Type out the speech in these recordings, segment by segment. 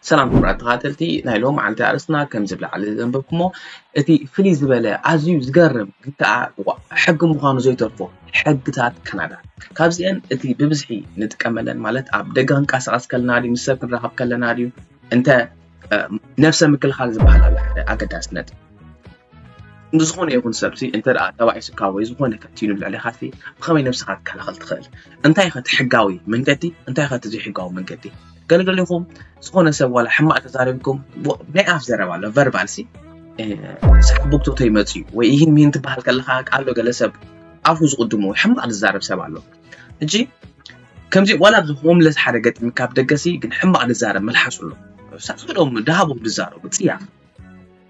ሰላም ክቡራት ተኸታተልቲ ናይ ሎም መዓልቲ ኣርእስትና ከም ዝብላዕሊ ዘንበብኩሞ እቲ ፍልይ ዝበለ ኣዝዩ ዝገርም ግን ከዓ ሕጊ ምዃኑ ዘይተርፎ ሕግታት ካናዳ ካብዚአን እቲ ብብዝሒ ንጥቀመለን ማለት ኣብ ደገ ክንቀሳቀስ ከለና ድዩ ምስ ሰብ ክንራኸብ ከለና ድዩ እንተ ነብሰ ምክልኻል ዝበሃል ኣብ ሓደ ኣገዳሲ ነጥቢ ንዝኾነ ይኹን ሰብሲ እንተ ደኣ ተባኢሱካ ወይ ዝኾነ ፈቲኑ ልዕሌኻሲ ብኸመይ ነብስኻ ትከላኸል ትኽእል እንታይ ኸ እቲ ሕጋዊ መንገዲ እንታይ ኸ እቲ ዘይሕጋዊ መንገዲ ገለገሊኹም ዝኾነ ሰብ ዋላ ሕማቕ ተዛሪብኩም ናይ ኣፍ ዘረባ ኣሎ ቨርባል ሲ ሰሓቡክ ቶቶ ይመጽ እዩ ወይ ይህን ሚህን ትበሃል ከለኻ ኣሎ ገለ ሰብ ኣፉ ዝቕድሙ ሕማቕ ዝዛረብ ሰብ ኣሎ እጂ ከምዚ ዋላ ኣብዚ ሆምለስ ሓደ ገጥሚ ካብ ደገሲ ግን ሕማቕ ዝዛረብ መልሓሱ ኣሎ ሳስዶም ድሃቦም ዝዛረቡ ጽያ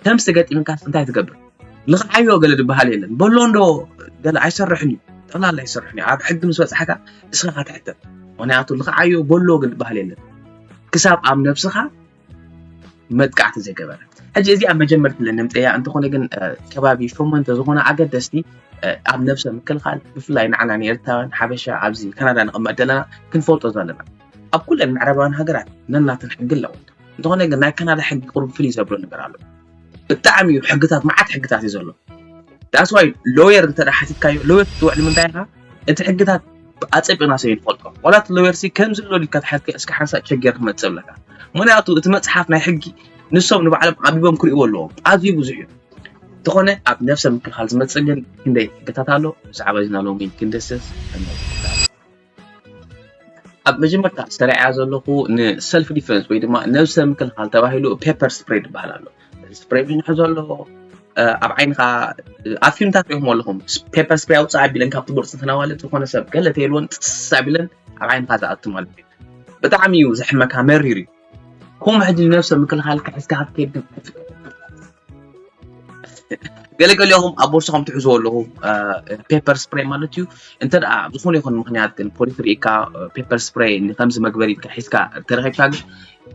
ከምዚ ተገጢምካስ እንታይ ትገብር ልኽዓዮ ገለ ዝበሃል የለን በሎ እንዶ ገለ ኣይሰርሕን እዩ ጠቕላላ ኣይሰርሕን እዩ ኣብ ሕጊ ምስ በፅሓካ እስኻ ትሕተት ምክንያቱ ልኽዓዮ በሎ ግን ዝበሃል የለን ክሳብ ኣብ ነብስኻ መጥቃዕቲ ዘይገበረ ሕጂ እዚኣ መጀመርቲ ለነምፀያ እንተኾነ ግን ከባቢ ሸሞንተ ዝኾነ ኣገደስቲ ኣብ ነብሰ ምክልኻል ብፍላይ ንዓና ንኤርትራውያን ሓበሻ ኣብዚ ካናዳ ንቕመጥ ዘለና ክንፈልጦ ዘለና ኣብ ኩለን ምዕራባውያን ሃገራት ነናተን ሕጊ ኣለዎ እንተኾነ ግን ናይ ካናዳ ሕጊ ቁሩብ ፍልይ ዘብሎ ነገር ኣሎ ብጣዕሚ እዩ ሕግታት መዓት ሕግታት እዩ ዘሎ that's why lawyer እንተ ሓቲትካዮ lawyer ክትውዕል ምንታይ ኢኻ እቲ ሕግታት ኣፀቢቕና ሰብ ይንፈልጦ ዋላ እቲ lawyer ሲ ከም ዝሎ ዲካ ተሓትከ እስከ ሓንሳእ ቸገር ክመፅእ ኣለካ ምክንያቱ እቲ መፅሓፍ ናይ ሕጊ ንሶም ንባዕሎም ኣቢቦም ክርእይዎ ኣለዎም ኣዝዩ ብዙሕ እዩ እንተኾነ ኣብ ነብሰ ምክልኻል ዝመፅእ ግን ክንደይ ሕግታት ኣሎ ብዛዕባ እዚ ና ሎሚ ክንደስስ ኣብ መጀመርታ ዝተረኣያ ዘለኹ ንሰልፍ ዲፈንስ ወይ ድማ ነብሰ ምክልኻል ተባሂሉ ፔፐር ስፕሬይ ዝበሃል ኣሎ ስፕሬይ ብዙሕ ዘሎ ኣብ ዓይንኻ ኣብ ፊልምታት ሪኹም ኣለኹም ፔፐር ስፕሬይ ኣውፅእ ኣቢለን ካብቲ ቦርፅ ተናዋለ ዝኾነ ሰብ ገለ ተይልዎን ጥስ ኣቢለን ኣብ ዓይንኻ ዝኣቱ ማለት እዩ ብጣዕሚ እዩ ዘሕመካ መሪር እዩ ከምኡ ሕጂ ነብሰ ምክልኻል ክሕዝካ ክትከይድ ግን ገለገሊኹም ኣብ ቦርሳኹም ትሕዝዎ ኣለኹ ፔፐር ስፕሬይ ማለት እዩ እንተ ደኣ ዝኾነ ይኹን ምክንያት ግን ፖሊስ ርኢካ ፔፐር ስፕሬይ ንከምዚ መግበሪ ኢልካ ሒዝካ ተረኺብካ ግን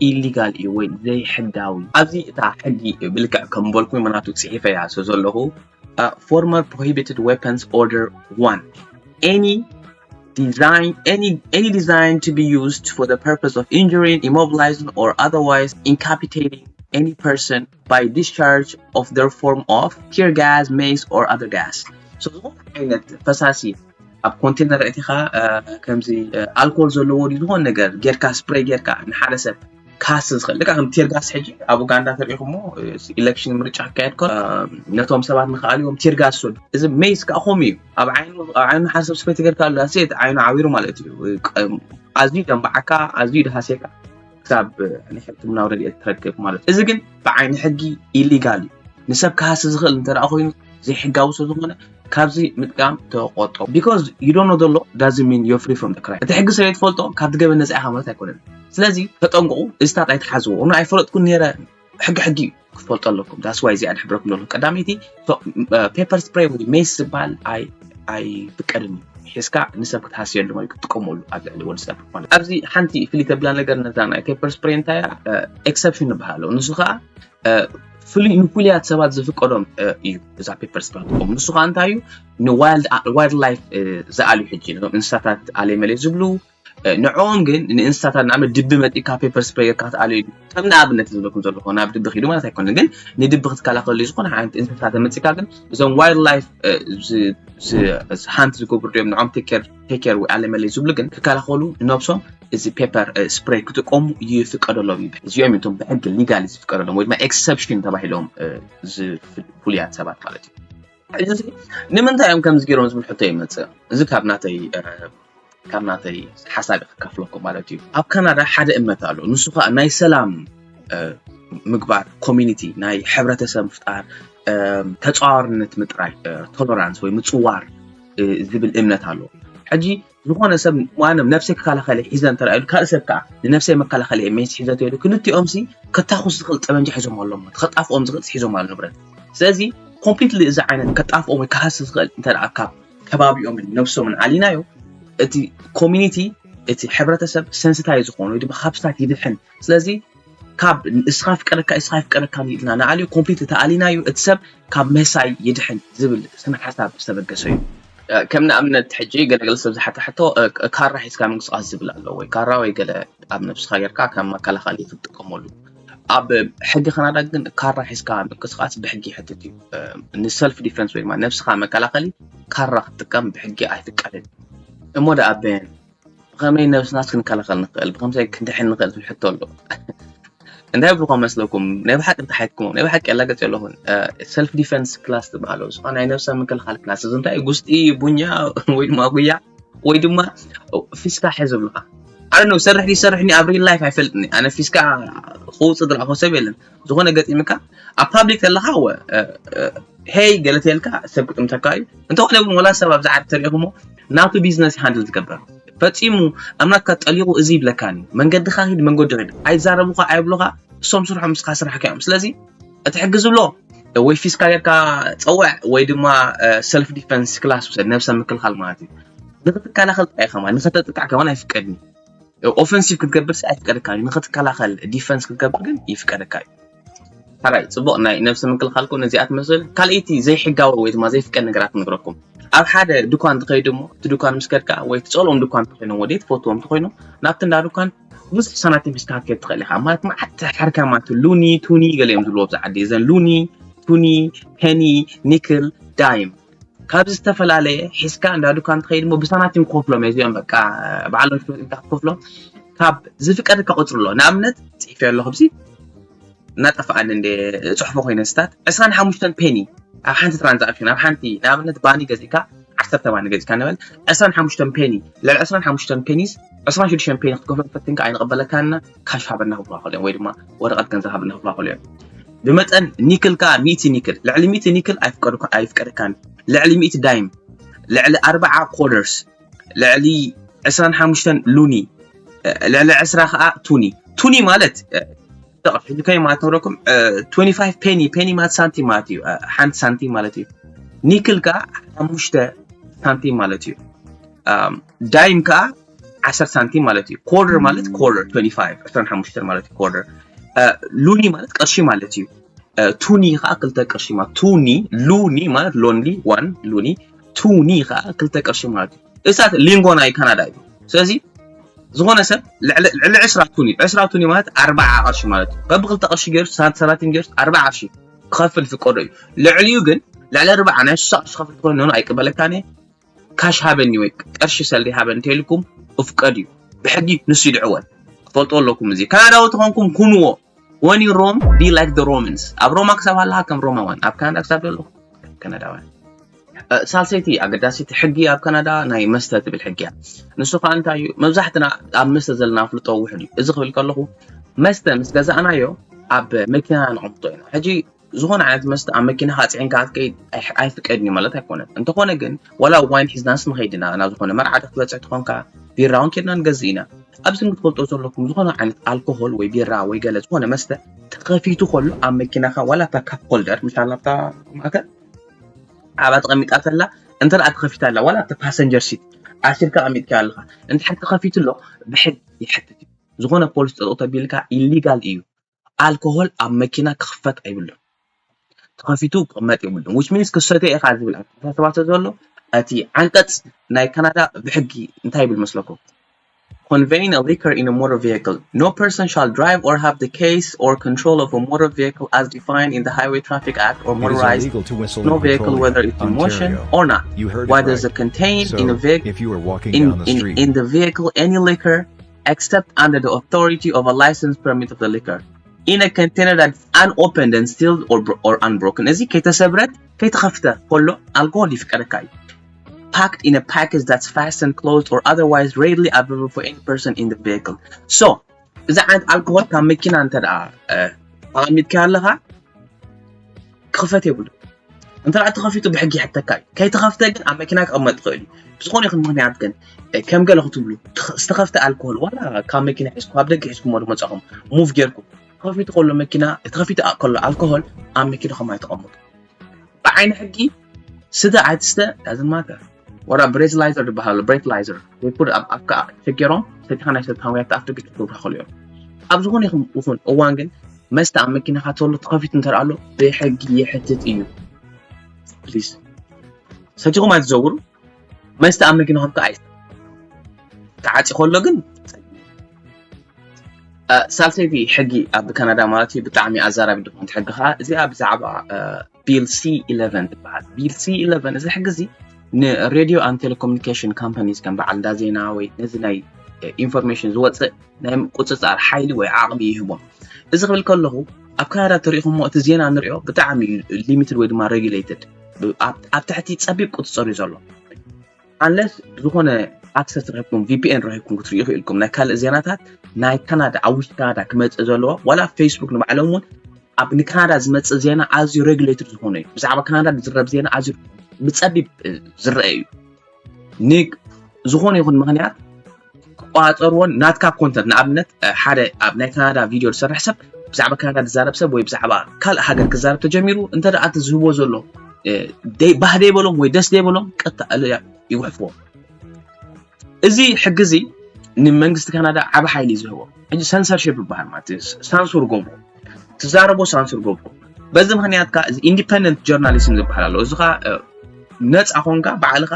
ኢሊጋል እዩ ወይ ዘይሕጋዊ ኣብዚ እታ ሕጊ ብልክዕ ከም በልኩ መናቱ ፅሒፈ እያ ዘለኹ former prohibited weapons order one any design any any design to be used for the purpose of injuring immobilizing or otherwise incapacitating any person by discharge of their form of tear gas, mace, or other gas. So ዝኾነ ዓይነት ፈሳሲ ኣብ ኮንቴነር እቲኻ ከምዚ ኣልኮል ዘለዎ ድዩ ዝኾነ ነገር ጌርካ ስፕሬይ ጌርካ ንሓደ ሰብ ካስ ዝኽእል ልካ ከም ቴርጋስ ሕጂ ኣብ ኡጋንዳ ተሪኢኹሞ ኢሌክሽን ምርጫ ክካየድ ከሎ ነቶም ሰባት ንክኣልዎም ቴርጋስ ይሰዱ እዚ ሜስ ከዓ ከምኡ እዩ ኣብ ዓይኑ ሓደ ሰብ ስፕሬይ ተገርካ ኣሎ ሴት ዓይኑ ዓዊሩ ማለት እዩ ኣዝዩ ደንበዓካ ኣዝዩ ደሃስየካ ክሳብ ናይ ሕክምናዊ ረድኤት ትረክብ ማለት እዩ። እዚ ግን ብዓይኒ ሕጊ ኢሊጋል እዩ። ንሰብ ክሃሲ ዝኽእል እንተ ደኣ ኮይኑ ዘይሕጋዊ ስለ ዝኾነ ካብዚ ምጥቃም ተቆጠቡ። Because you don't know the law doesn't mean you're free from the crime። እቲ ሕጊ ስለ ዘይትፈልጦ ካብቲ ገበን ነጻ ኢኻ ማለት ኣይኮነን። ስለዚ ተጠንቀቑ፣ እዚታት ኣይትሓዝዎ። እነ ኣይፈለጥኩን ነይረ፣ ሕጊ ሕጊ እዩ። ክፈልጦ ኣለኩም that's why እዚኣ ድሕብረኩም ዘለኹ ቀዳመይቲ ፔፐር ስፕሬይ ወይ ሜስ ዝበሃል ኣይፍቀድን እዩ ሒዝካ ንሰብ ክትሃስየሉ ወይ ክትጥቀመሉ ኣብ ልዕሊ ወዲ ሰብ ማለት ኣብዚ ሓንቲ ፍልይ ተብላ ነገር ነዛ ናይ ፔፐር ስፕሬይ እንታይ እያ ኤክሰፕሽን ንበሃል ኣለዎ ንሱ ከዓ ፍሉይ ንፍሉያት ሰባት ዝፍቀዶም እዩ እዛ ፔፐር ስፕሬይ ትጥቀሙ ንሱ ከዓ እንታይ እዩ ንዋይልድ ላይፍ ዝኣልዩ ሕጂ ነዞም እንስሳታት ኣለይ መለይ ዝብሉ ንዕኦም ግን ንእንስሳታት ንኣብነት ድቢ መፂካ ፔፐር ስፕሬይ ጌርካ ክትኣልዮ ኢሉ ከም ንኣብነት ዝብለኩም ዘለኹ ናብ ድቢ ኪዱ ማለት ኣይኮነን ግን ንድቢ ክትከላኸለሉ ዝኾነ ዓይነት እንስሳ ተመፂካ ግን እዞም ዋይልድ ላይፍ ሃንት ዝገብሩ ድዮም ንዖም ቴኬር ወይ ኣለመለይ ዝብሉ ግን ክከላኸሉ ንነብሶም እዚ ፔፐር ስፕሬይ ክጥቀሙ ይፍቀደሎም ይበሃል እዚኦም እዮም ብሕጊ ሊጋሊ ዝፍቀደሎም ወይ ድማ ኤክሰፕሽን ተባሂሎም ፍሉያት ሰባት ማለት እዩ ንምንታይ እዮም ከምዚ ገይሮም ዝብል ሕቶ ይመፅእ እዚ ካብ ናተይ ካብ ናተይ ሓሳብ ክካፍለኩም ማለት እዩ ኣብ ካናዳ ሓደ እምነት ኣሎ ንሱ ከዓ ናይ ሰላም ምግባር ኮሚኒቲ ናይ ሕብረተሰብ ምፍጣር ተፃዋርነት ምጥራይ ቶለራንስ ወይ ምፅዋር ዝብል እምነት ኣሎ ሕጂ ዝኾነ ሰብ ማንም ነብሰይ ክከላኸለ ሒዘ እንተረኣዩ ካልእ ሰብ ከዓ ንነብሰይ መከላኸሊ ሜስ ሒዘ ተይሉ ክልቲኦም ሲ ከታኹስ ዝኽእል ጠበንጃ ሒዞም ኣለዎም ከጣፍኦም ዝኽእል ሒዞም ኣሎ ንብረት ስለዚ ኮምፕሊትሊ እዚ ዓይነት ከጣፍኦም ወይ ክሃሲ ዝኽእል እንተ ካብ ከባቢኦምን ነብሶምን ኣሊናዮ እቲ ኮሚኒቲ እቲ ሕብረተሰብ ሰንስታይ ዝኾኑ ወይ ድማ ካብ ስታት ይድሕን ስለዚ ካብ እስኻ ፍቀደካ እስኻ ፍቀደካ ኢልና ንኣልዩ ኮምፕሊት ተኣሊናዩ እቲ ሰብ ካብ ምህሳይ ይድሕን ዝብል ስነ ሓሳብ ዝተበገሰ እዩ ከም ንኣብነት ሕጂ ገለገለ ሰብ ዝሓተ ሕቶ ካራ ሒዝካ ምንቅስቃስ ዝብል ኣሎ ወይ ካራ ወይ ገለ ኣብ ነብስካ ጌርካ ከም መከላኸሊ ክትጥቀመሉ። ኣብ ሕጊ ካናዳ ግን ካራ ሒዝካ ምንቅስቃስ ብሕጊ ይሕትት እዩ። ን self defense ወይ ድማ ነብስካ መከላኸሊ ካራ ክትጥቀም ብሕጊ ኣይፍቀድን። እሞ ደኣ ኣበየን ብኸመይ ነብስናስ ክንከላኸል ንኽእል ብኸምሳይ ክንድሕን ንኽእል ትብል ሕቶ ኣሎ። እንታይ ብልኮ መስለኩም ናይ ብሓቂ እንተሓትኩም ናይ ብሓቂ ኣላገጽ ኣለኹን። Self defense class ዝበሃሉ ዝኾነ ናይ ነብሰ ምክልኻል ክላስ እዚ እንታይ ጉስጢ ቡኛ ወይ ድማ ጉያ ወይ ድማ ፊስካ ሕዝ ብልካ ኣነ ነው ሰርሕ ዲሰርሕኒ ኣብ real life ኣይፈልጥኒ ኣነ ፊስካ ክውፅእ ዝረኣኹ ሰብ የለን። ዝኾነ ገጢምካ ኣብ public ዘለካ ወ ሄይ ገለ ተልካ ሰብ ክጥምተካ እዩ። እንተኾነ እውን ወላ ሰብ ኣብዚ ዓዲ ተሪእኹሞ ናቱ ቢዝነስ ሃንድል ዝገብር ፈፂሙ ኣብ ናትካ ጠሊቑ እዚ ይብለካን እዩ። መንገድኻ ሂድ መንገዱ ሂድ ኣይዛረቡኻ ኣይብሉኻ እሶም ስርሖም ምስኻ ስራሕካ እዮም። ስለዚ እቲ ሕጊ ዝብሎ ወይ ፊስካ ጌርካ ፀውዕ ወይ ድማ self defense class ውሰድ ነብሰ ምክልኻል ማለት እዩ። ንክትከላኸል ጥራይ ከማን ንክተጥቃዕ ከማን ኣይፍቀድን እዩ። Offensive ክትገብር ኣይፍቀደካ እዩ። ንክትከላኸል defense ክትገብር ግን ይፍቀደካ እዩ። ሓራይ ፅቡቅ ናይ ነብሲ ምክልኻል ኮ ነዚኣ ትመስል ካልኣይቲ ዘይሕጋዊ ወይ ድማ ዘይፍቀድ ነገራት ክነግረኩም። ኣብ ሓደ ድኳን ትኸይድ እሞ እቲ ድኳን ምስ ከድካ ወይ ትፀልኦም ድኳን ተኮይኖም ወይ ትፈትዎም ተኮይኖም ናብቲ እንዳ ድኳን ብዙሕ ሳናቲም ሒዝካ ክትከይድ ትኽእል ኢኻ። ማለት መዓት ሕርካ ማለት ሉኒ ቱኒ ገለ እዮም ዝብልዎ ኣብዚ ዓዲ እዘን ሉኒ ቱኒ ፔኒ ኒክል ዳይም ካብ ዝተፈላለየ ሒዝካ እንዳ ድኳን ትኸይድ እሞ ብሳናቲም ክኸፍሎም እየ እዚኦም በቃ ባዕሎም ሽመጢምካ ክትከፍሎም ካብ ዝፍቀደካ ቁፅሪ ኣሎ። ንኣብነት ፅሒፈ ኣለኹ ብዚ እናጠፍኣኒ እንደ እፅሕፎ ኮይነ ስታት ዕስራን ሓሙሽተን ፔኒ ኣብ ሓንቲ ትራንዛክሽን ኣብ ሓንቲ ንኣብነት ባኒ ገዚእካ ዓሰርተ ባኒ ገዚእካ ንበል ዕስራን ሓሙሽተን ፔኒ ልዕሊ ዕስራን ሓሙሽተን ፔኒስ ዕስራን ሽዱሽተን ፔኒ ክትከፍሎ ፈቲንካ ኣይንቕበለካና ካሽ ሃበና ክብሉካ ከልዮም ወይ ድማ ወረቐት ገንዘብ ሃበና ክብሉካ ከልዮም። ብመጠን ኒክል ከዓ ሚእቲ ኒክል ልዕሊ ሚእቲ ኒክል ኣይፍቀደካን። ልዕሊ ሚእቲ ዳይም ልዕሊ ኣርባዓ ኮደርስ ልዕሊ ዕስራን ሓሙሽተን ሉኒ ልዕሊ ዕስራ ከዓ ቱኒ። ቱኒ ማለት ደቐ ሕጂ ከይ ማለት ንብረኩም twenty-five ፔኒ ፔኒ ማለት ሳንቲም ማለት እዩ። ሓንቲ ሳንቲም ማለት እዩ። ኒክል ከዓ ሓሙሽተ ሳንቲም ማለት እዩ። ዳይም ከዓ ዓሰርተ ሳንቲም ማለት እዩ። ኮርደር ማለት ኮርደር twenty-five ዕስራን ሓሙሽተን ማለት እዩ። ኮርደር ሉኒ ማለት ቅርሺ ማለት እዩ። ቱኒ ከዓ ክልተ ቅርሺ ማለት ቱኒ ሉኒ ማለት ሎንሊ ዋን ሉኒ ቱኒ ከዓ ክልተ ቅርሺ ማለት እዩ። እሳት ሊንጎ ናይ ካናዳ እዩ። ስለዚ ዝኾነ ሰብ ልዕሊ ዕስራ ቱኒ ዕስራ ቱኒ ማለት ኣርባዓ ቅርሺ ማለት እዩ። በብክልተ ቅርሺ ገይሩ ሳንቲም ገይሩ ኣርባዓ ቅርሺ ክኸፍል ፍቀዶ እዩ። ልዕሊኡ ግን ልዕሊ ኣርባዓ ናይ ስሳ ቅርሺ ክኸፍል ኮይኑ ኣይቅበለካን እየ። ካሽ ሃበኒ ወይ ቅርሺ ሰልዲ ሃበኒ እንተኢልኩም እፍቀድ እዩ። ብሕጊ ንሱ ይድዕወል። ክፈልጦ ኣለኩም እዚ ካናዳዊ ተኾንኩም ኩንዎ። When you Rome, be like the Romans. ኣብ ሮማ ክሳብ ኣለኻ ከም ሮማውያን ኣብ ካናዳ ክሳብ ዘለኹ ከም ካናዳውያን። ሳልሰይቲ ኣገዳሲቲ ሕጊ ኣብ ካናዳ ናይ መስተ ትብል ሕጊ እያ። ንሱ ከዓ እንታይ እዩ? መብዛሕትና ኣብ መስተ ዘለና ፍልጦ ውሕድ እዩ። እዚ ክብል ከለኹ መስተ ምስ ገዛእናዮ ኣብ መኪና ነቐምጦ ኢና። ሕጂ ዝኾነ ዓይነት መስተ ኣብ መኪናኻ ኣፅዒንካ ክትከይድ ኣይፍቀድን እዩ ማለት ኣይኮነን። እንተኾነ ግን ዋላ ዋይን ሒዝናስ ንኸይድ ኢና ናብ ዝኾነ መርዓ ዶ ክትበፅሕ ትኾንካ ቢራ እውን ኬድና ንገዝእ ኢና። ኣብዚ ግን ክትፈልጦ ዘለኩም ዝኾነ ዓይነት ኣልኮሆል ወይ ቢራ ወይ ገለ ዝኾነ መስተ ተኸፊቱ ከሎ ኣብ መኪናኻ ዋላ እታ ካፕ ሆልደር ምሻል ናብታ ማእከል ኣብኣ ተቐሚጣ ተላ እንተ ደኣ ተኸፊታ ኣላ ዋላ ኣብቲ ፓሰንጀር ሲት ኣሲርካ ኣቐሚጥካ ኣለኻ እንድሕር ተኸፊቱ ኣሎ ብሕግ ይሕትት እዩ። ዝኾነ ፖሊስ ጠጠው ተቢልካ ኢሊጋል እዩ። ኣልኮሆል ኣብ መኪና ክኽፈት ኣይብሉን። ተኸፊቱ ክቕመጥ የብሉን። Which means ክሰትዮ ኢኻ ዝብል ኣተሓሳስባ ስለ ዘሎ እቲ ዓንቀፅ ናይ ካናዳ ብሕጊ እንታይ ይብል መስለኩም? Conveying a liquor in a motor vehicle. No person shall drive or have the case or control of a motor vehicle as defined in the Highway Traffic Act or motorized no vehicle whether it's in motion or not. Whether the contained in a vehicle in, in, in the vehicle any liquor except under the authority of a licensed permit of the liquor in a container that's unopened and sealed or, or unbroken. እዚ ከይተሰብረት ከይተኸፍተ ከሎ ኣልኮሆል ይፍቀደካ እዩ። Packed in a package that's fastened, closed, or otherwise readily available for any person in the vehicle. So እዚ ዓይነት ኣልኮሆል ካብ መኪና እንተ ደኣ ኣቐሚጥካ ኣለኻ ክኽፈት የብሉ። እንተ ደኣ ተኸፊቱ ብሕጊ ይሕተካ እዩ። ከይተኸፍተ ግን ኣብ መኪና ክቕመጥ ይኽእል እዩ። ብዝኾነ ይኹን ምኽንያት ግን ከም ገለ ክትብሉ ዝተኸፍተ ኣልኮሆል ዋላ ካብ መኪና ሒዝኩም ኣብ ደገ ሒዝኩሞ ዝመጻኹም ሙቭ ጌርኩም ተኸፊቱ ከሎ መኪና ተኸፊቱ ከሎ ኣልኮሆል ኣብ መኪናኹም ኣይተቐምጡ። ብዓይኒ ሕጊ ስተ ኣይትስተ doesn't matter። ወላ ብሬትላይዘር ዝበሃል ኣሎ ብሬትላይዘር ወይ ፑድ ኣብ ኣፍካ ሸጌሮም ሰቲኻ ናይ ሰልታን ወይ ኣፍካ ግጭት ክገብሩ ይኽእሉ እዮም። ኣብ ዝኾነ ይኹን እዋን ግን መስተ ኣብ መኪናኻ ተሎ ተኸፊቱ እንተ ኣሎ ብሕጊ ይሕትት እዩ። ፕሊዝ ሰቲኹም ኣይትዘውሩ። መስተ ኣብ መኪናኹም ከኣ ኣይስ ተዓፂ ከሎ ግን ሳልሰይቲ ሕጊ ኣብ ካናዳ ማለት እዩ ብጣዕሚ ኣዛራቢ ድኾነት ሕጊ ከዓ እዚኣ ብዛዕባ ቢል ሲ ኢለቨን ትበሃል። ቢል ሲ ኢለቨን እዚ ሕጊ እዚ ንሬድዮ and telecommunication companies ከም በዓል እንዳ ዜና ወይ ነዚ ናይ ኢንፎርሜሽን ዝወፅእ ናይ ምቁፅፃር ሓይሊ ወይ ዓቕሚ ይህቦም። እዚ ክብል ከለኹ ኣብ ካናዳ ተሪኢኹሞ እቲ ዜና ንሪኦ ብጣዕሚ እዩ ሊሚትድ ወይ ድማ ሬጉሌትድ ኣብ ትሕቲ ፀቢብ ቁፅፅር እዩ ዘሎ። Unless ዝኾነ ኣክሰስ ረኪብኩም ቪፒኤን ረኪብኩም ክትሪኡ ይኽእልኩም ናይ ካልእ ዜናታት ናይ ካናዳ ኣብ ውሽጢ ካናዳ ክመፅእ ዘለዎ ዋላ ፌስቡክ ንባዕሎም እውን ኣብ ንካናዳ ዝመፅእ ዜና ኣዝዩ ሬጉሌትድ ዝኾነ እዩ። ብዛዕባ ካናዳ ዝረብ ዜና ኣዝዩ ብፀቢብ ዝረአ እዩ። ንዝኾነ ይኹን ምኽንያት ክቆፃፀርዎን ናትካ ኮንተንት ንኣብነት ሓደ ኣብ ናይ ካናዳ ቪድዮ ዝሰርሕ ሰብ ብዛዕባ ካናዳ ዝዛረብ ሰብ ወይ ብዛዕባ ካልእ ሃገር ክዛረብ ተጀሚሩ እንተ ደኣ እቲ ዝህቦ ዘሎ ባህ ደይበሎም ወይ ደስ ደይበሎም ቀጥታ ይጉሕፍዎ። እዚ ሕጊ እዚ ንመንግስቲ ካናዳ ዓቢ ሓይሊ እዩ ዝህቦ። ሕጂ ሰንሰርሽፕ ይበሃል ማለት እዩ። ሳንሱር ገብሩ ትዛረቦ ሳንሱር ገብሩ። በዚ ምክንያት ከዓ እዚ ኢንዲፐንደንት ጆርናሊዝም ዝበሃል ኣሎ። እዚ ከዓ ነፃ ኮንካ ባዕልኻ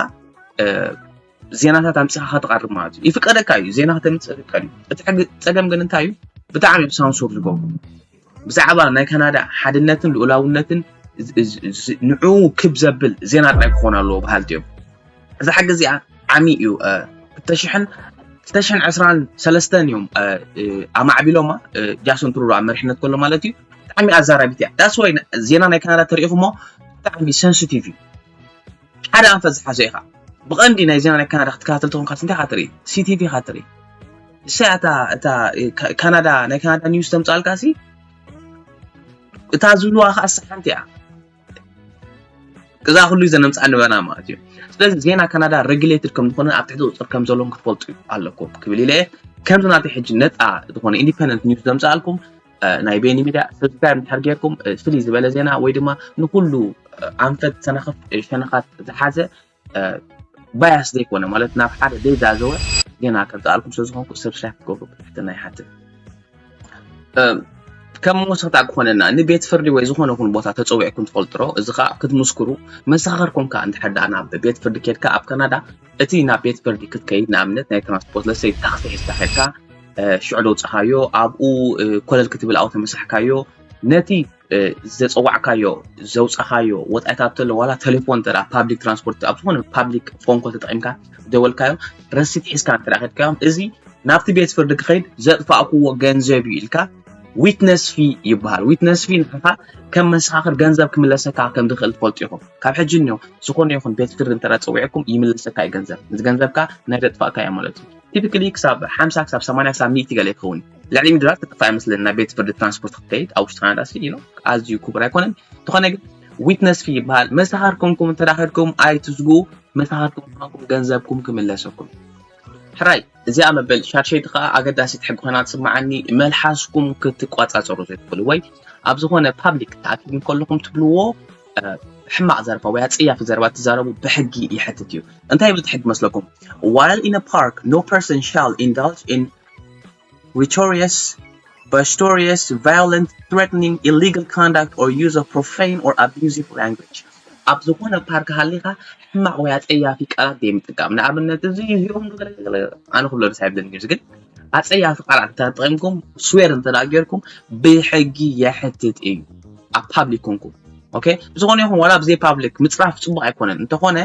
ዜናታት ኣምፂኻ ከተቕርብ ማለት እዩ። ይፍቀደካ እዩ ዜና ከተምፅእ ይፍቀድ እዩ። እቲ ሕጊ ፀገም ግን እንታይ እዩ? ብጣዕሚ እዩ ሳንሱር ዝገብሩ። ብዛዕባ ናይ ካናዳ ሓድነትን ልኡላውነትን ንዕኡ ክብ ዘብል ዜና ጥራይ ክኾን ኣለዎ በሃልቲ እዮም። እዛ ሕጊ እዚኣ ዓሚ እዩ። ክልተ ሽሕን ዕስራን ሰለስተን እዮም ኣማዕቢሎማ። ጃስን ትሩዶ ኣብ መሪሕነት ከሎ ማለት እዩ። ብጣዕሚ ኣዛራቢት እያ። ዳስ ወይ ዜና ናይ ካናዳ ተሪኢኹሞ ብጣዕሚ ሰንሲቲቭ እዩ። ሓደ ኣንፈት ዝሓዞ ኢኻ። ብቐንዲ ናይ ዜና ናይ ካናዳ ክትከታተል ተኾንካ እንታይ ኢኻ ትርኢ? ሲቲቪ ኢኻ ትርኢ። እሳ እታ እታ ካናዳ ናይ ካናዳ ኒውስ ተምጻልካ ሲ እታ ዝብልዋ ከኣ ሓንቲ እያ። እዛ ኩሉ ዘነምጻ ንበና ማለት እዩ። ስለዚ ዜና ካናዳ ሬጉሌትድ ከም ዝኾነ ኣብ ትሕቲ ቁፅር ከም ዘለዎም ክትፈልጡ ኣለኩም ክብል ኢለ ከምዚ ናተይ ሕጂ ነፃ ዝኾነ ኢንዲፐንደንት ኒውስ ዘምፃኣልኩም ናይ ቤኒ ሚድያ ሰብስክራይብ እንድሕር ጌርኩም ፍልይ ዝበለ ዜና ወይ ድማ ንኩሉ ኣንፈት ሰናኽፍ ሸነኻት ዝሓዘ ባያስ ዘይኮነ ማለት ናብ ሓደ ዘይዛዘወ ዜና ከምፅኣልኩም ስለዝኾንኩ ሰብስክራይብ ክትገብሩ ብትሕትና ይሓትት። ከም መወሰኽታ ክኾነና ንቤት ፍርዲ ወይ ዝኾነ ይኹን ቦታ ተፀዊዕኩም ትፈልጥሮ እዚ ከዓ ክትምስክሩ መሰኻኽርኩም ከዓ እንድሕር ደኣ ናብ ቤት ፍርዲ ኬድካ ኣብ ካናዳ እቲ ናብ ቤት ፍርዲ ክትከይድ ንኣብነት ናይ ትራንስፖርት ለሰይ ታክሲ ሒዝካ ኬድካ ሽዑ ደውፅኻዮ ኣብኡ ኮለል ክትብል ኣብኡ ተመሳሕካዮ ነቲ ዘፀዋዕካዮ ዘውፃኻዮ ወፃኢታት ተሎ ዋላ ቴሌፎን ተራ ፓብሊክ ትራንስፖርት ኣብ ዝኾነ ፓብሊክ ፎን ኮል ተጠቂምካ ደወልካዮ ረሲት ሒዝካ እንተ ከድካዮም እዚ ናብቲ ቤት ፍርዲ ክኸይድ ዘጥፋእክዎ ገንዘብ እዩ ኢልካ ዊትነስ ፊ ይበሃል። ዊትነስ ፊ ንዓኻ ከም መሰኻኽር ገንዘብ ክምለሰካ ከም ዝኽእል ትፈልጡ ኢኹም። ካብ ሕጂ እኒኦ ዝኾነ ይኹን ቤት ፍርዲ እንተ ፀዊዕኩም ይምለሰካ እዩ ገንዘብ። እዚ ገንዘብካ ናይ ዘጥፋእካዮ ማለት እዩ። ቲፒክሊ ክሳብ ሓምሳ ክሳብ ሰማንያ ክሳብ ሚእቲ ገለ ይኸውን። ልዕሊ ሚእቲ ዶላር ተጥፋእ ኣይመስለኒ ናብ ቤት ፍርዲ ትራንስፖርት ክትከይድ ኣብ ውሽጢ ካናዳ ሲ ኢሎ ኣዝዩ ክቡር ኣይኮነን። ዝኾነ ግን ዊትነስ ፊ ይበሃል። መሰኻኽር ኮንኩም እንተ ከድኩም ኣይትስጉ። መሰኻኽር ኮንኩም ገንዘብኩም ክምለሰኩም። ሕራይ እዚኣ መበል ሻድሸይቲ ከዓ ኣገዳሲት ሕጊ ኮይና ትስምዓኒ። መልሓስኩም ክትቋፃፀሩ ዘይትኽእሉ ወይ ኣብ ዝኾነ ፓብሊክ ተኣኪብኩም ከለኹም ትብልዎ ሕማቕ ዘረባ ወይ ኣፀያፊ ዘረባ ትዛረቡ ብሕጊ ይሕትት እዩ። እንታይ ይብል እቲ ሕጊ መስለኩም? While in a park, no person shall indulge in rhetorious, boisterous, violent, threatening, illegal conduct or use of profane or abusive language. ኣብ ዝኾነ ፓርክ ሃሊኻ ሕማቕ ወይ ኣፀያፊ ቃላት ዘይምጥቃም። ንኣብነት እዚ እዚኦም ኣነ ክብሎ ደስ ኣይብለኒ ግን ኣፀያፊ ቃላት እንተተጠቂምኩም ስዌር እንተ ጌርኩም ብሕጊ የሕትት እዩ ኣብ ፓብሊክ ኮንኩም። ኦኬ ብዝኾነ ይኹን ዋላ ብዘይ ፓብሊክ ምፅራፍ ፅቡቅ ኣይኮነን እንተኾነ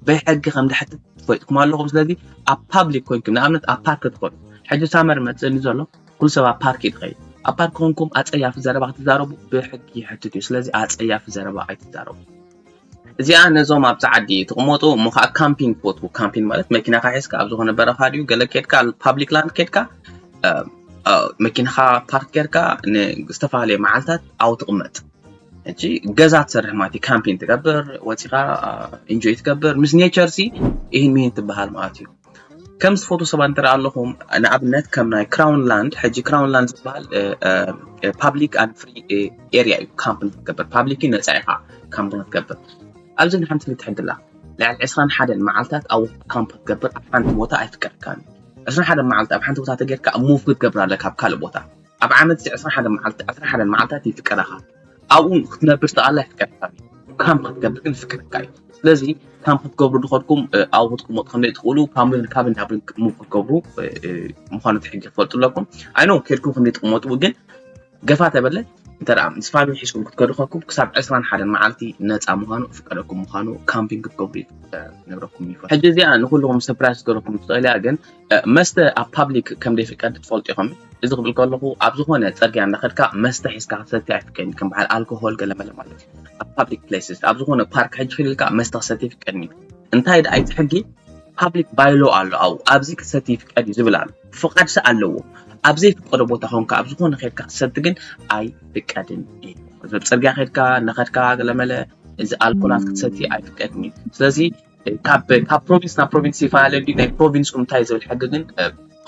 ብሕጊ ከም ድሕትት ትፈልጥኩም ኣለኹም። ስለዚ ኣብ ፓብሊክ ኮንኩም ንኣብነት ኣብ ፓርክ ትኾኑ ሕጂ ሳመር መፅእኒ ዘሎ ኩሉ ሰብ ኣብ ፓርክ እዩ ዝኸይድ ኣብ ፓርክ ኮንኩም ኣፀያፊ ዘረባ ክትዛረቡ ብሕጊ ይሕትት እዩ። ስለዚ ኣፀያፊ ዘረባ ኣይትዛረቡ። እዚኣ ነዞም ኣብዛ ዓዲ ትቕመጡ እሞ ከዓ ካምፒን ትፈትዉ። ካምፒን ማለት መኪናካ ሒዝካ ኣብ ዝኾነ በረኻ ድዩ ገለ ኬድካ ፓብሊክ ላንድ ኬድካ መኪናኻ ፓርክ ጌርካ ንዝተፈላለየ መዓልታት ኣብኡ ትቕመጥ። ሕጂ ገዛ ትሰርሕ ማለት እዩ። ካምፒን ትገብር፣ ወፂኻ ኢንጆይ ትገብር፣ ምስ ኔቸር ሲ ይህን ሚሂን ትበሃል ማለት እዩ። ከም ዝፈቱ ሰባት እንተ ኣለኹም ንኣብነት ከም ናይ ክራውን ላንድ ሕጂ ክራውን ላንድ ዝበሃል ፓብሊክ ኣንድ ፍሪ ኤርያ እዩ። ካምፕ ንክትገብር ፓብሊክ እዩ ነፃ ኢኻ ካምፕ ንክትገብር ኣብዚ ንሓንቲ ክልተ ሕድላ ልዕሊ ዕስራን ሓደን መዓልታት ኣብ ካምፕ ክትገብር ኣብ ሓንቲ ቦታ ኣይፍቀድካን እዩ። ዕስራን ሓደን መዓልቲ ኣብ ሓንቲ ቦታ ተጌርካ ሙቭ ክትገብር ኣለካ ኣብ ካልእ ቦታ ኣብ ዓመት እዚ ዕስራን ሓደን መዓልቲ ዕስራን ሓደን መዓልታት ይፍቀደካ ኣብኡ ክትነብር ተቓላ ይፍቀደካ ካምፕ ክትገብር ግን ዝፍቀደካ እዩ። ስለዚ ካምፕ ክትገብሩ ድኸድኩም ኣብኡ ክትቅመጡ ከም ትኽእሉ ካብን ናብን ክትገብሩ ምኳኑ ሕጂ ክትፈልጡ ኣለኩም። ኣይኖ ከድኩም ከም ትቅመጡ ግን ገፋ ተበለ እንተ ምስ ፋሚሊ ሒዝኩም ክትከዱ ከኩም ክሳብ ዕስራን ሓደን መዓልቲ ነፃ ምዃኑ ፍቀደኩም ምዃኑ ካምፒንግ ክትገብሩ ነግረኩም ይፈ ሕጂ እዚኣ ንኩልኩም ሰርፕራይዝ ገረኩም ትኽእል እያ። ግን መስተ ኣብ ፓብሊክ ከም ዘይፍቀድ ትፈልጡ ኢኹም። እዚ ክብል ከለኹ ኣብ ዝኾነ ፅርግያ እንዳኸድካ መስተ ሒዝካ ክትሰቲ ኣይፍቀድን፣ ከም በዓል ኣልኮሆል ገለመለ ማለት እዩ። ኣብ ፓብሊክ ፕሌስስ ኣብ ዝኾነ ፓርክ ሕጂ ክልልካ መስተ ክሰቲ ኣይፍቀድን እዩ። እንታይ ደኣ እቲ ሕጊ ፓብሊክ ባይሎ ኣሎ ኣብኡ ኣብዚ ክሰቲ ይፍቀድ እዩ ዝብል ኣሎ። ፍቓድሲ ኣለዎ። ኣብ ዘይፍቀዶ ቦታ ኮንካ ኣብ ዝኾነ ከድካ ክትሰቲ ግን ኣይፍቀድን እዩ። ጽርግያ ከድካ እናኸድካ ገለመለ እዚ ኣልኮላት ክትሰቲ ኣይፍቀድን እዩ። ስለዚ ካብ ካብ ፕሮቪንስ ናብ ፕሮቪንስ ይፈላለ እንዲ ናይ ፕሮቪንስኩም እንታይ ዝብል ሕጊ ግን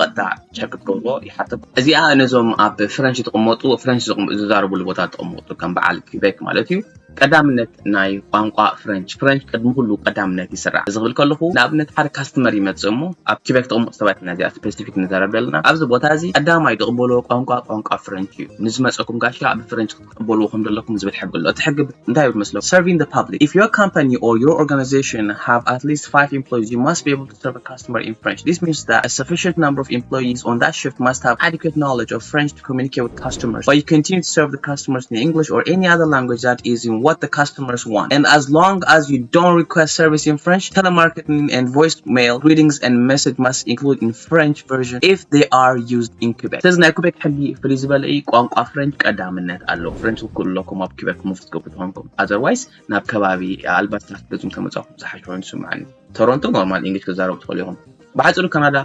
ቀጥታ ቸክ ክትገብርዎ ይሓተኩም። እዚኣ ነዞም ኣብ ፍረንች ትቕመጡ ፍረንች ዝዛረብሉ ቦታ ትቕመጡ ከም በዓል ኪቤክ ማለት እዩ። ቀዳምነት ናይ ቋንቋ ፍረንች ፍረንች ቅድሚ ኩሉ ቀዳምነት ይስራዕ ዝብል ከለኹ ንኣብነት ሓደ ካስተመር ይመፅእ እሞ ኣብ ኪቤክ ትቕመጡ ሰባት ኢና እዚኣ ስፔሲፊክ ንዛረብ ዘለና ኣብዚ ቦታ እዚ ቀዳማይ ዝቕበልዎ ቋንቋ ቋንቋ ፍረንች እዩ። ንዝመፀኩም ጋሻ ብፍረንች ክትቀበልዎ ከም ዘለኩም ዝብል ሕጊ ኣሎ። እቲ ሕጊ እንታይ እዩ መስለኩም? Serving the public. If your company or your organization have at least five employees, you must be able to serve a customer in French. This means that a sufficient number of employees on that shift must have adequate knowledge of French to communicate with customers, but you continue to serve the customers in English or any other language that is in what the customers want. And as long as you don't request service in French, telemarketing and voicemail greetings and message must include in French version if they are used in Quebec. ስለዚ ናይ ኩቤክ ሕጊ ፍልይ ዝበለ እዩ። ቋንቋ ፍረንች ቀዳምነት ኣለዎ። ፍረንች ክትክእሉ ኣለኩም ኣብ ኩቤክ ሙቭ ክትገብሩ ተኾንኩም። ኣዘርዋይስ ናብ ከባቢ ኣልበርታ ክትገዝኡ ተመጻኹም ዝሓሸ ኮይኑ ዝስምዓኒ። ቶሮንቶ ኖርማል ኢንግሊሽ ክትዛረቡ ትኽእሉ ኢኹም። ብሓፂሩ ካናዳ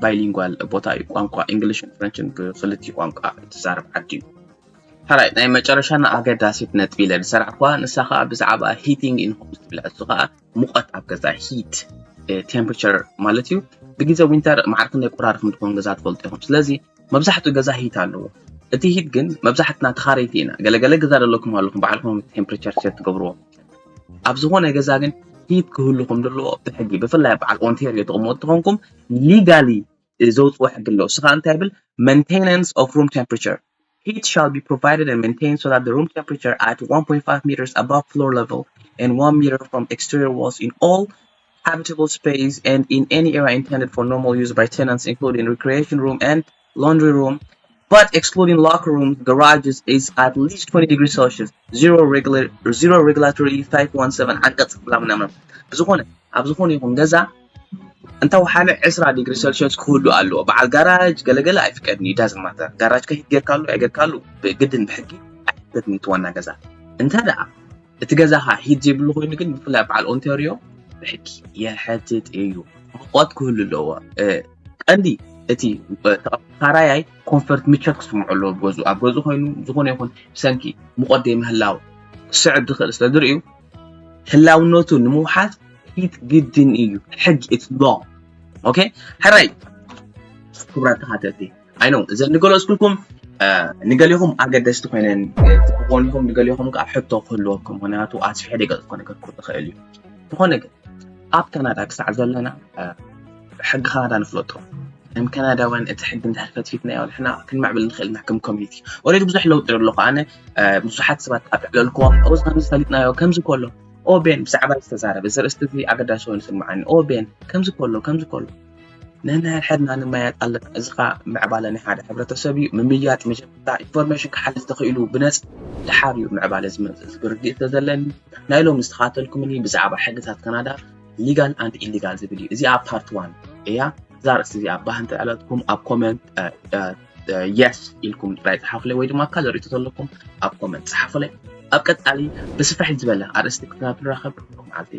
ባይሊንጓል ቦታ እዩ። ቋንቋ ኢንግሊሽን ፍረንችን ክልቲኡ ቋንቋ ትዛረብ ዓዲ እዩ። ካልኣይ ናይ መጨረሻና ኣገዳሲት ነጥቢ ኢለ ዝሰራዕኳ ንሳ ከዓ ብዛዕባ ሂቲንግ ኢንሆምስ ትብል እሱ ከዓ ሙቐት ኣብ ገዛ ሂት ቴምፕሬቸር ማለት እዩ። ብግዜ ዊንተር ማዕርክን ናይ ቁራር ከም ዝኾን ገዛ ትፈልጡ ኢኹም። ስለዚ መብዛሕትኡ ገዛ ሂት ኣለዎ። እቲ ሂት ግን መብዛሕትና ተኻረይቲ ኢና። ገለገለ ገዛ ዘለኩም ኣለኹም ባዕልኩም ቴምፕሬቸር ሴት ትገብርዎ። ኣብ ዝኾነ ገዛ ግን ሂት ክህሉ ከም ዘለዎ ብሕጊ ብፍላይ በዓል ኦንቴሪዮ ተቕመጡ ተኾንኩም ሊጋሊ ዘውፅዎ ሕጊ ኣለዎ። እሱ ከዓ እንታይ ይብል? Maintenance of room temperature. Heat shall be provided and maintained so that the room temperature at one point five meters above floor level and one meter from exterior walls in all habitable space and in any area intended for normal use by tenants, including recreation room and laundry room, but excluding locker rooms, garages, is at least twenty degrees Celsius, zero regular, zero regulatory five one seven ዓንቀፅ ብላ ምናምን ብዝኾነ ኣብ ዝኾነ ይኹን ገዛ እንተ ወሓለ ዕስራ ዲግሪ ሴልሽየስ ክህሉ ኣለዎ። በዓል ጋራጅ ገለገለ ኣይፍቀድን እዩ። ዳዝን ማተር ጋራጅ ከሂት ጌርካሉ ኣይጌርካሉ ብግድን ብሕጊ ኣይፍቀድን እዩ። እቲ ዋና ገዛ እንተ ደኣ እቲ ገዛኻ ሂት ዘይብሉ ኮይኑ ግን ብፍላይ በዓል ኦንታሪዮ ብሕጊ የሕትት እዩ። ሙቐት ክህሉ ኣለዎ። ቀንዲ እቲ ተኻራያይ ኮንፈርት ምቸት ክስምዖ ኣለዎ ኣብ ገዝኡ ኣብ ገዝኡ ኮይኑ ዝኾነ ይኹን ብሰንኪ ሙቐት ዘይምህላው ክስዕብ ዝኽእል ስለ ዝርእዩ ህላውነቱ ንምውሓስ ሂት ግድን እዩ። ሕጊ it's law. ኦኬ ሕራይ ክቡራት ተኻተልቲ I know እዘን ንገለፅኩልኩም ንገሊኹም ኣገደስቲ ኮይነን ትኾን ኢኹም ንገሊኹም ከዓ ሕቶ ክህልወኩም ምክንያቱ ኣስፊሐ ደይገለፅኩ ነገር ክህሉ ይኽእል እዩ። ዝኾነ ግን ኣብ ካናዳ ክሳዕ ዘለና ሕጊ ካናዳ ንፍለጦ ከም ካናዳውያን እቲ ሕጊ እንድሕር ፈትፊትናዮ ንሕና ክንምዕብል ንኽእል ኢና ከም ኮሚኒቲ። ኦሬዲ ብዙሕ ለውጢ ኣሎ ኣነ ብዙሓት ሰባት ኣብ ልዕለልክዎም እዚ ከምዚ ፈሊጥናዮ ከምዚ ከሎ ኦቤን ብዛዕባ ዝተዛረበ እዚ ርእስቲ እዚ ኣገዳሲ ኮይኑ ስምዓኒ ኦቤን ከምዚ ከሎ ከምዚ ከሎ ነናይ ሕድና ንመያጥ ኣለና። እዚ ከዓ ምዕባለ ናይ ሓደ ሕብረተሰብ እዩ። ምምያጥ መጀመርታ ኢንፎርሜሽን ክሓልፍ ተኽኢሉ ብነፃ ድሓር እዩ ምዕባለ ዝመፅእ ዝብል ርድኢት ተዘለኒ ናይ ሎም ዝተኻተልኩምኒ ብዛዕባ ሕግታት ካናዳ legal and illegal ዝብል እዩ። እዚኣ ፓርት ዋን እያ። እዛ ርእስቲ እዚኣ ባህ እንተኣለትኩም ኣብ ኮመንት የስ ኢልኩም ጥራይ ፀሓፉለይ ወይ ድማ ካልእ ርእቶ ዘለኩም ኣብ ኮመንት ፀሓፉለይ። ኣብ ቀፃሊ ብስፍሕ ዝበለ ኣርእስቲ ክሳብ ንራኸብ መዓልቲ